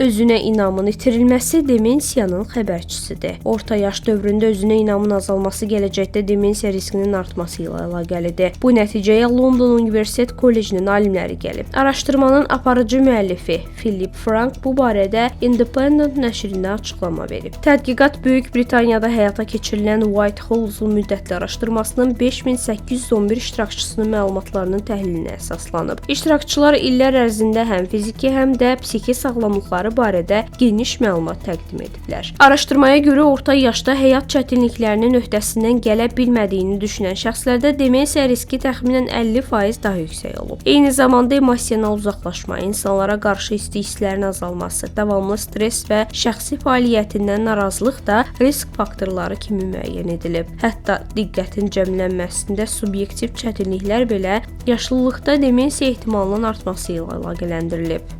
Özünə inamın itirilməsi demensiyanın xəbərçisidir. Orta yaş dövründə özünə inamın azalması gələcəkdə demensiya riskinin artması ilə əlaqəlidir. Bu nəticəyə London Universitet Kollecinin alimləri gəlib. Araşdırmanın aparıcı müəllifi Philip Frank bu barədə Independent nəşrində açıqlama verib. Tədqiqat Böyük Britaniyada həyata keçirilən Whitehall uzunmüddətli araşdırmasının 5811 iştirakçısının məlumatlarının təhlilinə əsaslanıb. İştirakçılar illər ərzində həm fiziki, həm də psixi sağlamlıqları barədə geniş məlumat təqdim ediblər. Araşdırmaya görə orta yaşda həyat çətinliklərinin öhdəsindən gələ bilmədiyini düşünən şəxslərdə demensiya riski təxminən 50% daha yüksək olub. Eyni zamanda emosional uzaqlaşma, insanlara qarşı isti hisslərin azalması, davamlı stress və şəxsi fəaliyyətindən narazılıq da risk faktorları kimi müəyyən edilib. Hətta diqqətin cəmlənməsində subyektiv çətinliklər belə yaşlılıqda demensiya ehtimalının artması ilə əlaqələndirilib.